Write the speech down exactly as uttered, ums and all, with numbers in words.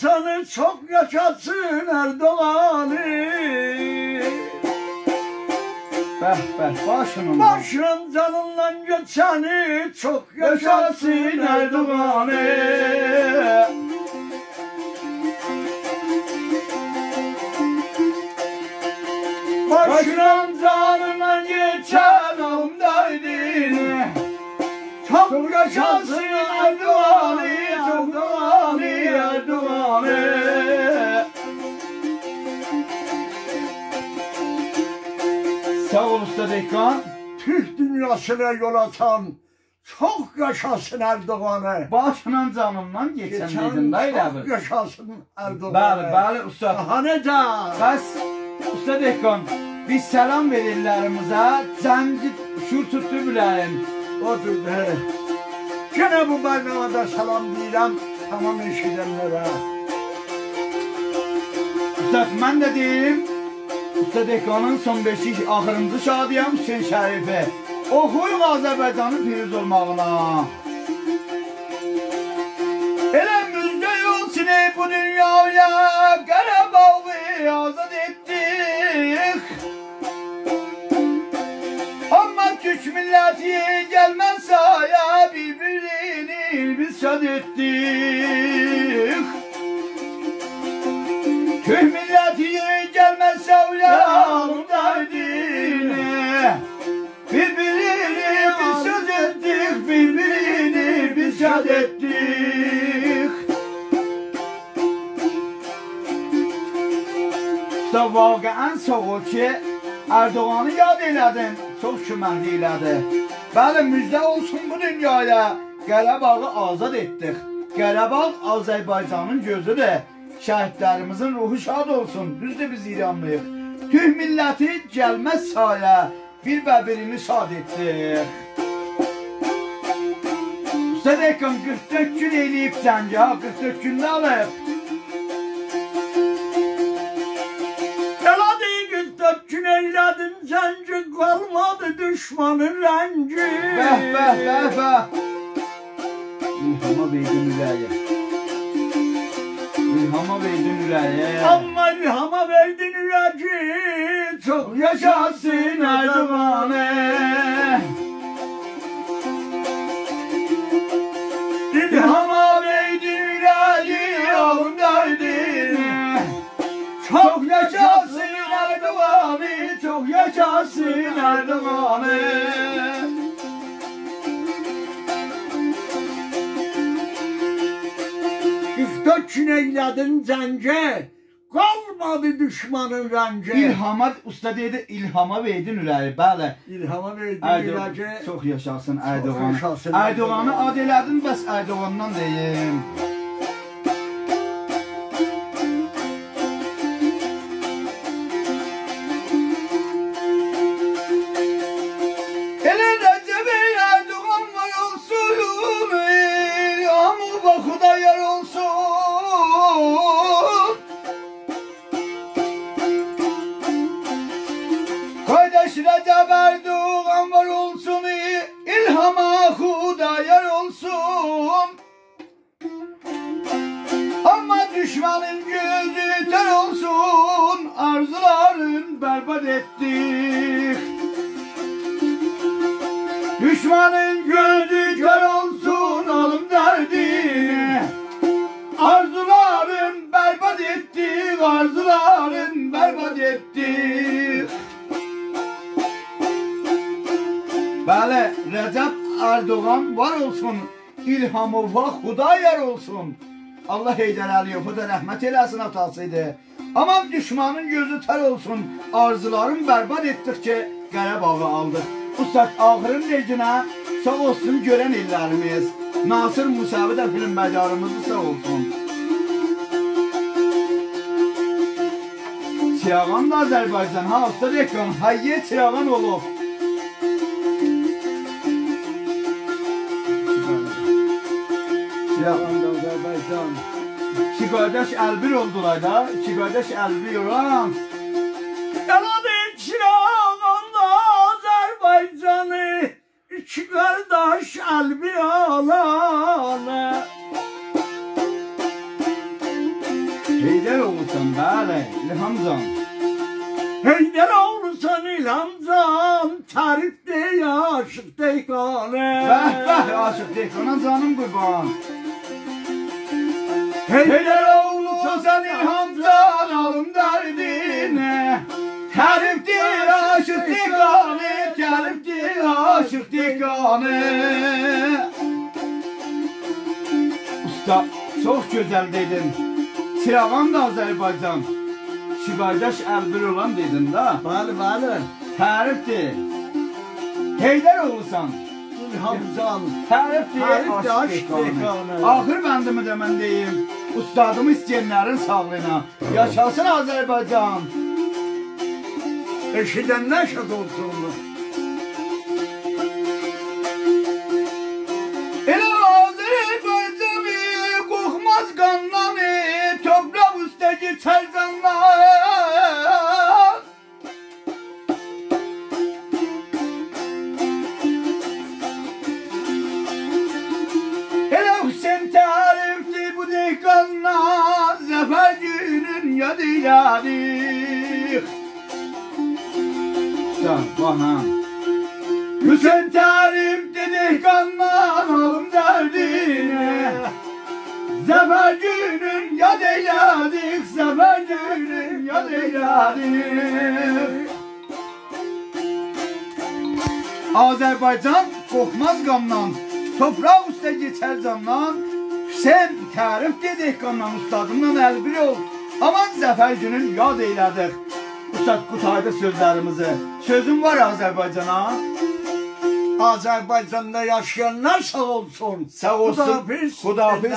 جانی چوخ یاشاسین اردوغانی. به، به، باشینین. باشینین جانیندان کئچنی چوخ یاشاسین اردوغانی. باشینین جانیندان کئچن اولوم دردینی. چوخ یاشاسین اردوغانی، اردوغانی، اردوغانی. ساغ اول، اوستا دهقان. تورک دونیاسینا یول آچان، چوخ یاشاسین اردوغانی. باشینین جانیندان کئچن، کئچن دئدین دا، ائله چوخ بیر یاشاسین اردوغانی. بلی، بلی، اوستا. داها نئجه؟ بس، اوستا دهقان، بیر سلام وئر ائللریمیزه، جنگ شور توتدو بیله‌ییم. اودور، هه. یئنه بو برنامه‌ده سلام دئییرم تمام ائشیدنلره. اوستا، من ده دئییم، اوستا دهقانین سون بئشیک، آخیرینجی شادی‌یام، حسین شریفی. اوخویوق آذربایجانین پیروز اولماغینا. ائله موجده اولسون ای بو دونیایا، قاراباغی آزاد ائتدیک. آمما تورک میللتی گلمز سایا، بیر-بیرینی بیز شاد ائتدیک. تورک میللتی گلمز سایا، اولوم دردینی. بیر-بیرینی بیز شاد ائتدیک، بیر-بیرینی بیز شاد ائتدیک. اوستا، واقعاً ساغ اول کی، اردوغانی یاد ائله‌دین، چوخ کؤمکلیک ائله‌دی. بلی، موجده اولسون بو دونیایا، قاراباغی آزاد ائتدیک. قاراباغ آذربایجانین گؤزودور. شهیدلریمیزین روحو شاد اولسون. دوزدور، بیز ایرانلی‌ییق. تورک میللتی گلمز سایا، بیر-بیرینی شاد ائتدیک. اوستا دهقان، قیرخ دؤرد گون ائله‌ییب جنگی، ها، قیرخ دؤرد گون ده آلیب. ائله‌دی، قیرخ دؤرد گون ائله‌دین جنگی، قالمادی دوشمانین رنگی. به، به، به، به. الهاما وئردین اوره‌یی. الهاما وئردین اوره‌یی. آمما الهاما وئردین اوره‌یی، چوخ یاشاسین اردوغانی. الهاما وئردین اوره‌یی، اولوم دردینی. چوخ یاشاسین اردوغانی، چوخ یاشاسین اردوغانی. قیرخ دؤرد گون ائله‌دین جنگی، قالمادی دوشمانین رنگی. الهاما، اوستا دئدی، الهاما وئردین اوره‌یی، بلی. الهاما وئردین اوره‌یی. چوخ یاشاسین اردوغانی. چوخ یاشاسین اردوغانی. اردوغانی آد ائله‌دین، بس اردوغاندان دئییم. ائله رجب اردوغان وار اولسون، الهام و خدایار اولسون. قارداش رجب اردوغان وار اولسون، الهاما خدایار اولسون. آمما دوشمانین گؤزو تور اولسون، آرزولارین برباد ائتدیک. دوشمانین گؤزو کور اولسون، آلیم دردینی. آرزولارین برباد ائتدیک، آرزولارین برباد ائتدیک. بلی، رجب اردوغان وار اولسون، الهام و خدایار اولسون. الله حیدر علی‌یووو دا رحمت ائله‌سین، آتاسی ایدی. آمما دوشمانین گؤزو تور اولسون، آرزولارین برباد ائتدیک کی، قاراباغی آلدیق. اوستاد، آخیرین دئیینه ساغ اولسون گؤرن ائللریمیز. ناصر موسوی ده فیلمبرداریمیزدیر، ساغ اولسون. چیراغان دا آذربایجان، ها، اوستاد اکران، هیه چیراغان اولوب. چیراغان دا آذربایجان. ایکی قارداش ال‌بیر اولدولار دا، ایکی قارداش ال‌بیر اولان. یالادیر چیراغان دا آذربایجانی، ایکی قارداش ال‌بیر اولان. بلی، الهام جان. حیدر اوغلوسان الهام جان، تعریف دئییر عاشیق دهقانا. به، به، عاشیق دهقانا جانیم قوربان. حیدر اوغلوسان الهام جان، آلیم دردینه. تعریف دئییر عاشیق دهقانا، تعریف دئییر عاشیق دهقانا. اوستا، چوخ گؤزل دئدین. چیراغان دا آذربایجان. ایکی قارداش البیر اولان دئدین دا. بلی، بلی. تعریف دئییر. حیدر اوغلوسان. الهام جان. تعریف دئییر، تعریف دئییر، عاشیق عاشیق دهقانا. دهقانا. آخیر بندیمی ده من دئییم. اوستادیمی ایسته‌ینلرین ساغلیغینا. یاشاسین آذربایجان. ائشیدنلر شاد اولسون. ائله آذربایجانی قورخماز قاندان، تورپاق اوسته کئچر جاندان. ائله حسین تعریفدیر بو دهقاندان، ظفر گونون یاد ائیله‌دیک. جان، باخ ها. حسین تعریفدیر دهقاندان، آلیم دردینه. ظفر گونون یاد ائیله‌دیک، ظفر گونون یاد ائیله‌دیک. آذربایجان قورخماز قاندان، تورپاق اوسته کئچر جاندان. حسین تعریفدیر دهقاندان، اوستادیمنان البیر اول. آمان ظفر گونون یاد ائیله‌دیک. اوستاد، قوتاردیق سؤزلریمیزی. سؤزون وار آذربایجانا؟ آذربایجاندا یاشایانلار ساغ اولسون. ساغ اولسون. خداحافظ. خداحافظ.